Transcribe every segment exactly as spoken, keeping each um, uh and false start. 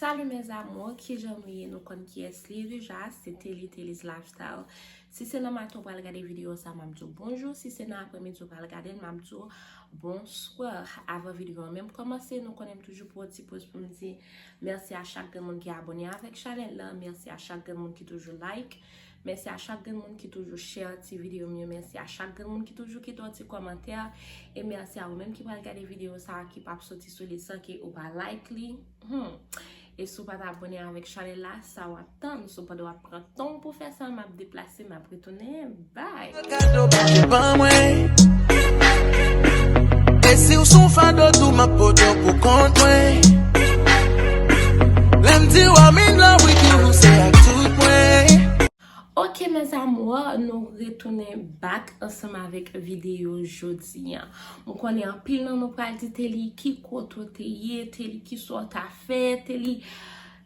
Salut mes amours, kijan nou ye? Nou konn kiyès li ye deja, se Telly, Telly's Lifestyle. Si se nan maten w pral gade videyo sa, m ap di w bonjou. Si se nan apremidi w pral gade l, m ap di w bonswa. Avan videyo an menm kòmanse, nou konnen m toujou pran yon ti poz pou m di mèsi a chak grenn moun ki abòne avèk chanèl la, mèsi a chak grenn moun ki toujou like, mèsi a chak grenn moun ki toujou share ti videyo m yo, mèsi a chak grenn moun ki toujou kite yon ti kòmantè, e mèsi a ou menm ki pral gade videyo sa a ki p ap soti sou li san ke ou pa like li. Hmm. E si w pa t abòne avèk chanèl la, sa w ap tann? So, pandan w ap pran tan w pou fè sa, m ap deplase, m ap retounen. Bye! Kado pa se ban mwen. E si w sou fado tou, m ap pote w pou kont mwen. Lè m di w I'm in love with you, se ak tout mwen. Ok, mes amours, nou retounen back ansanm avèk videyo jodi a. M konnen anpil nan nou pral di Telly, ki kote w te ye, Telly, ki sa w ta fè, Telly,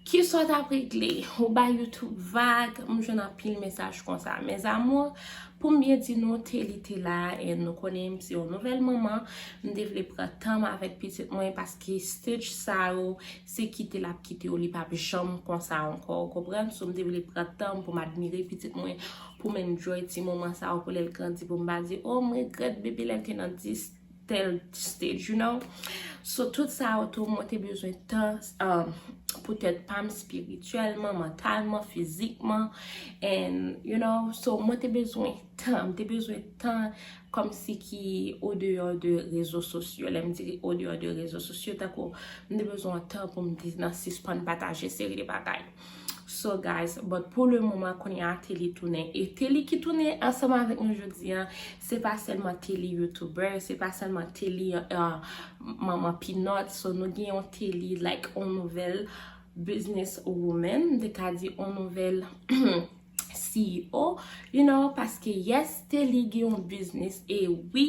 ki sa w t ap regle? Ou bay YouTube vag, m jwenn anpil mesaj konsa. Mes amours, pou m byen di nou, Telly te la, e nou konnen m se yon nouvèl manman, m te vle pran tan m avèk pitit mwen paske stage sa yo, se kite l ap kite yo, li p ap janm konsa ankò, ou konprann? So, m te vle pran tan m pou m admire pitit mwen, pou m enjoy ti moman sa yo, pou lè l grandi, pou m pa di, oh, m regrèt bebe lè l te nan dis tèl stage, you know? So, tout sa yo tou, mwen te bezwen tan, um, pou tèt pa m, espirityèlman, mantalman, fizikman, and, you know, so, mwen te bezwen tan, m te bezwen tan kòmsi ki odeyò de rezo sosyo. Lè m di odeyò de rezo sosyo, tankou m te bezwen tan pou m te nan sispann pataje seri de bagay. So, guys, but pou le moman, kounye a, Telly tounen. E Telly ki tounen ansanm avèk nou jodi a, se pa sèlman Telly YouTuber, se pa sèlman Telly, uh, manman Pinòt. So, nou gen yon Telly, like, yon nouvèl business woman, m te ka di yon nouvèl C E O, you know, paske yes, Telly gen yon business, e wi,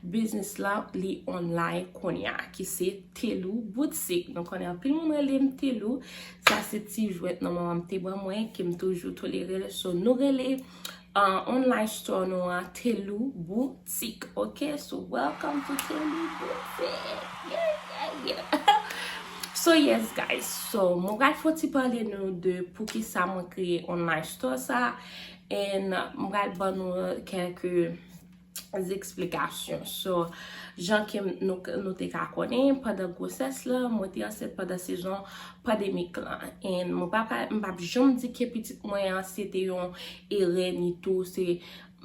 business la, li online kounye a, ki se Telou Boutique. Nou konnen anpil moun rele m Telou, sa se ti jwèt non manman m te ban mwen, ke m toujou tolere l. So, nou rele, uh, online store nou an Telou Boutique, ok? So, welcome to Telou Boutique. Yeah, yeah, yeah. So, yes, guys. So, mwen pral fè ti pale nou de poukisa mwen kreye online store sa. And mwen pral ban nou kèlke eksplikasyon. So, jan ke m, nou, nou te ka konnen, pandan gwosès la, mwen te ansent pandan sezon pandemik la. And mwen pa, pa, m p ap janm di ke pitit mwen an, se te yon erè, ni tou, se,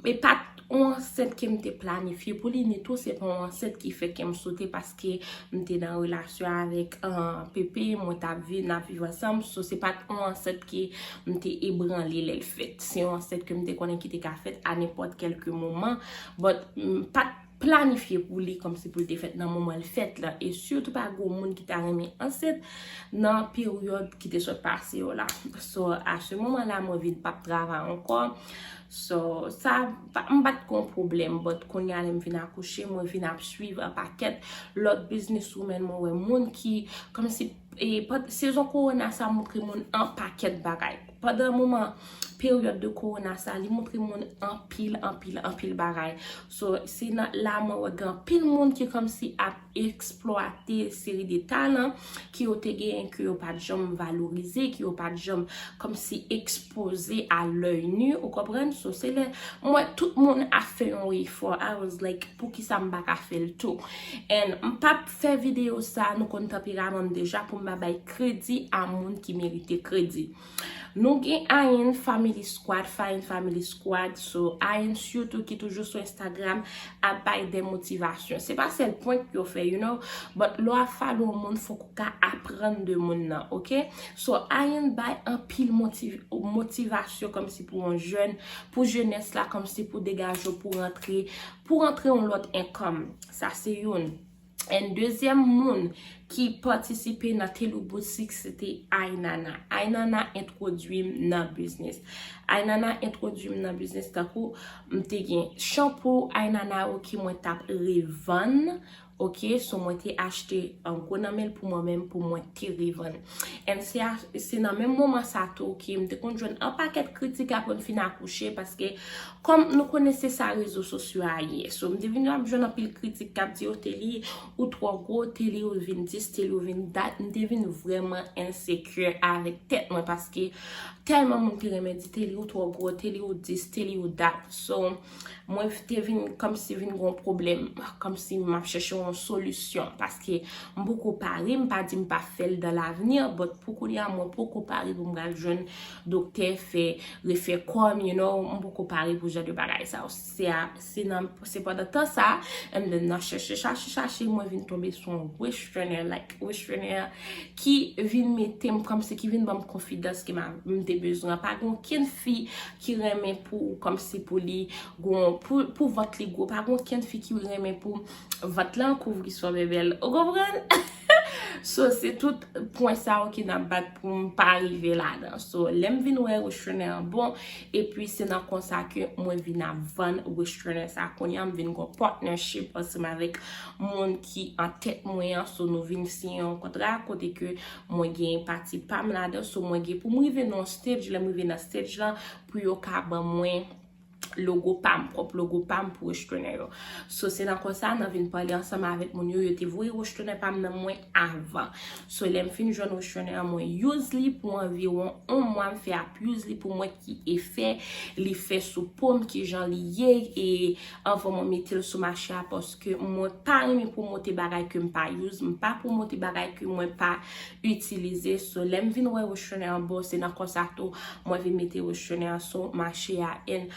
e pa t yon ansent ke m te planifye pou li, ni tou, se pa yon ansent ki fè ke m sote paske m te nan relasyon avèk, uh, Pepe, mwen t ap viv, n ap viv ansanm. So, se pa t yon ansent ke m te ebranle lè l fèt. Se yon ansent ke m te konnen ki te ka fèt a nenpòt kèlke moman. But, m pa t planifye pou li kòmsi pou l te fèt nan moman l fèt la. E sitou pa gen moun ki ta renmen ansent nan peryòd ki te sot pase yo la. So, a se moman la, mwen vin p ap travay ankò. So, sa, pa, m pa t gon pwoblèm, but kounye a lè m vin akouche, mwen vin ap swiv an pakèt lòt business woman, mwen wè moun ki, kòmsi, e, pandan sezon kowona sa montre moun an pakèt bagay. Pandan moman, peryòd de kowona sa, li montre moun anpil, anpil, anpil bagay. So, se nan la mwen wè gen anpil moun ki kòmsi ap eksplwate seri de talan ki yo te genyen, ke yo pa t janm valorize, ke yo pa t janm kòmsi ekspoze a lèy ni, ou konprann? So, se lè m wè tout moun ap fè yon efò, I was like, poukisa m pa ka fè l tou? And m p ap fè videyo sa, nou konn tanperaman m deja, pou m pa bay kredi a moun ki merite kredi. Nou gen Ayen Family Squad, Fayen Family Squad, so Ayen sitou ki toujou sou Instagram ap bay de motivasyon. Se pa sèl prank yo fè, you know, but lè w ap follow yon moun, fòk ou ka aprann de moun nan, ok? So, Ayen bay anpil motiv-, motivasyon kòmsi pou yon jèn, pou jenès la, kòmsi pou degaje w, pou rantre, pou rantre yon lòt income. Sa se youn. And dezyèm moun ki patisipe nan Telou Boutique, se te Aynana. Aynana entwodui m nan biznis. Aynana entwodui m nan biznis tankou m te gen chanpou Aynana yo ke mwen t ap revann. Ok, so mwen te achte an gwo nan men l pou mwen menm, pou mwen te revann. And se a- se nan menm moman sa tou ke m te konn jwenn an pakèt kritik apre m fin akouche, paske kòm nou konnen se sa rezo sosyo a ye. So m te vin ap jwenn anpil kritik k ap di, "Oh, Telly, ou twò gwo, Telly, ou vin dis, Telly, ou vin dat." M te vin vrèman ensecure avèk tèt mwen, paske tèlman moun te renmen di, "Telly, ou twò gwo, Telly, ou dis, Telly, ou dat." So mwen te vin kòmsi vin gon pwoblèm, kòmsi m ap chèche yon solisyon, paske m poko pare, m pa di m pa fè l dans l'avenir, but pou kounye a mwen poko pare pou m pral jwenn doktè, fè refè kò m, you know, m poko pare pou jan de bagay sa yo. Se a- se nan- se pandan tan sa, and then nan chèche, chache, chache, mwen vin tonbe sou yon westerner, like, westerner ki vin mete m kòmsi, ki vin ban m konfidans ke m a- m te bezwen. Pa gen okenn fi ki renmen pou, kòmsi pou li gon- pou, pou vant li gwo. Pa gen okenn fi ki renmen pou vant lan kouvri son bèbèl. Ou konprann? So se tout pwen sa yo ki n ap bat pou m pa rive ladan. So lè m vin wè westerner an bon, epi se nan konsa ke mwen vin ap vann westerner sa. Kounye a m vin gon partnership ansanm avèk moun ki an tèt mwen an. So nou vin siyen yon kontra kote ke mwen gen pati pa m ladan. So mwen gen pou m rive nan yon stage, lè m rive nan stage lan, pou yo ka ban mwen logo pa m, pwòp logo pa m pou westerner yo. So se nan konsa n vin pale ansanm avèk moun yo, yo te voye westerner pa m nan mwen avan. So lè m fin jwenn westerner an, mwen use li pou anviwon yon mwa, m fè ap use li pou mwen ki efè li fè sou po m, kijan li ye, e anvan mwen mete l sou mache a, paske mwen pa renmen pwomote bagay ke m pa use, m pa pwomote bagay ke mwen pa itilize. So lè m vin wè westerner an bon, se nan konsa tou mwen vin mete westerner an sou mache a. And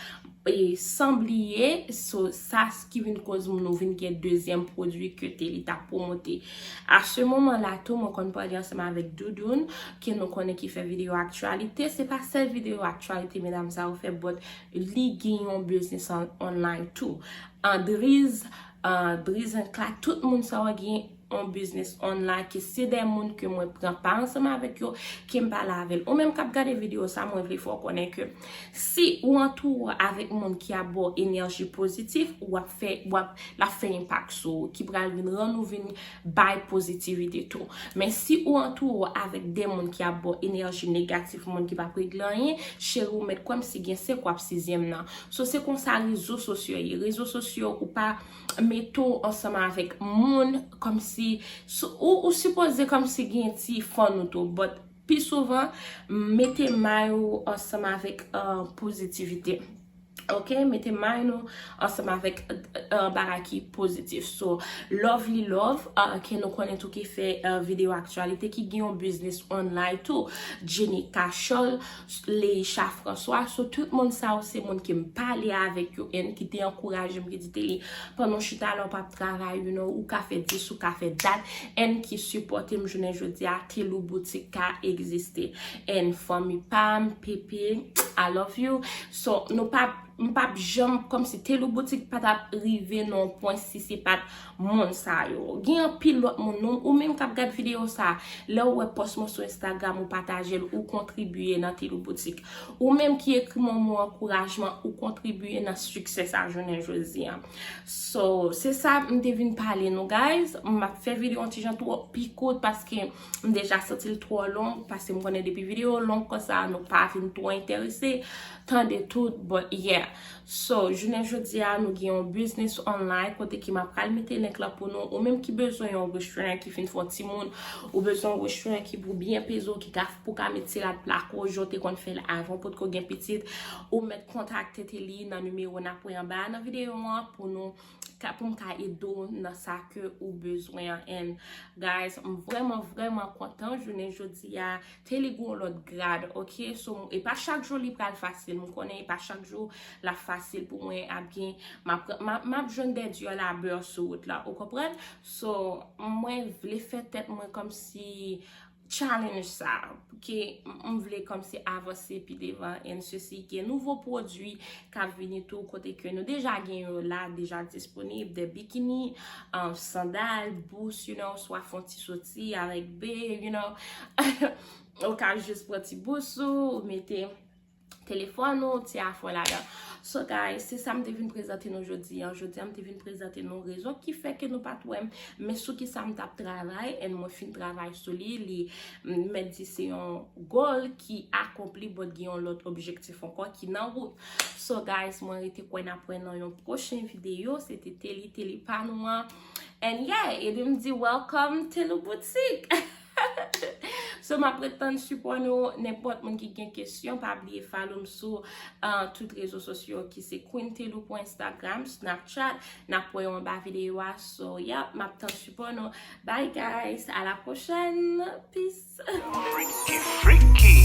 e san bliye, so sa s- ki vin koz nou vin gen dezyèm pwodui ke Telly t ap pwomote. A se moman la tou, mwen konn pale ansanm avèk Doudoun, ke nou konnen ki fè videyo aktyalite. Se pa sèl videyo aktyalite medam sa yo fè, but li gen yon biznis an- online tou. Andriz, uh, Driznkla, tout moun sa yo gen yon biznis online, ke se de moun ke mwen pran pa ansanm avèk yo, ke m pale avè l. Ou menm k ap gade videyo sa, mwen vle fè w konnen ke si ou antoure w avèk moun ki ap ba w enèji pozitif, w ap fè, w ap, l ap fè enpak sou ou, ki pral vin rann ou vin bay pozitivite tou. Men si ou antoure w avèk de moun ki ap ba w enèji negatif, moun ki p ap regle anyen, cheri, ou mèt kwè m, si gen senk w ap sizyèm nan. So se konsa rezo sosyo ye. Rezo sosyo, ou pa mete w ansanm avèk moun kòmsi, ou, ou sipoze kòmsi gen ti fun ou tou, but pi souvan, mete may ou ansanm avèk uh, pozitivite. Ok, mete may nou ansanm avèk uh, bagay ki pozitif. So, Lovely Love, uh, ke nou konnen tou ki fè uh, videyo aktyalite, ki gen yon biznis online tou. Jenny Cachol, Leisha François, so tout moun sa yo se moun ke m pale avèk yo and ki te ankouraje m, ki di Telly, pandan w chita la w p ap travay, you know, ou ka fè dis, ou ka fè dat, and ki sipòte m jounen jodi a, Telou Boutik ka egziste. And fanmi pa m, Pepe, I love you. So, nou p ap m p ap janm, kòmsi Telou Boutik pa t ap rive nan yon pwen si se pa t moun sa yo. Gen anpil lòt moun, nou, ou menm k ap gad videyo sa, lè w wè pòs mwen sou Instagram, ou pataje l, ou kontribiye nan Telou Boutik. Ou menm ki ekri m yon mo ankourajman, ou kontribiye nan siksè sa jounen jodi a. So, se sa m te vin pale nou, guys. M ap fè videyo yon ti jan twò pi kout paske m deja santi l twò long, paske m konnen depi videyo long konsa, nou pa vin twò enterese. Tande tout, but yeah. So, jounen jodi a, nou gen yon biznis online kote ke m ap pral mete link lan pou nou. Ou menm ki bezwen yon restrainer ki fin fè yon timoun, ou bezwen yon restrainer ki pou byen peze w, ki ka pou ka met ti rad plako, jan w te konn fè l avan, potko gen pitit, ou mèt kontakte Telly nan nimewo n ap wè anba a nan videyo an pou nou ka, pou m ka ede w nan sa ke ou bezwen an. And guys, m vrèman, vrèman kontan jounen jodi a. Telly gon lòt grad, ok? So, e pa chak jou li pral fasil. M konnen e pa chak jou l ap fasil pou mwen ap gen, m ap, m ap, m ap jwenn des dur labeur sou wout la, ou konprann? So, mwen vle fè tèt mwen kòmsi challenge sa, ke m vle kòmsi avanse pi devan, and ceci ke nouvo pwodui k ap vini tou, kote ke nou deja gen yo la, deja disponib, de bikini, um, sandal, bous, you know, swa fè yon ti soti avèk be, you know, ou ka jis pran ti bous ou, ou mete telefòn ou, ti afè w ladan. So guys, se sa m te vin prezante nou jodi an. Jodi an, m te vin prezante nou rezon ki fè ke nou pa t wè m, men sou ki sa m t ap travay, and mwen fin travay sou li, li, m mèt di se yon goal ki akonpli, but gen yon lòt objektif ankò ki nan wout. So guys, mwen rete kwè n ap wè nan yon pwochen videyo. Se te Telly, Telly pa nou an. And yeah, ede m di welcome Telly Boutique. So, m ap ret tann sipò nou. Nenpòt moun ki gen kesyon, pa bliye follow m sou uh, tout rezo sosyo ki se Queen Telly pou Instagram, Snapchat. N ap wè yo anba videyo a. So, yep, m ap tann sipò nou. Bye guys, à la prochaine. Peace. Freaky, freaky.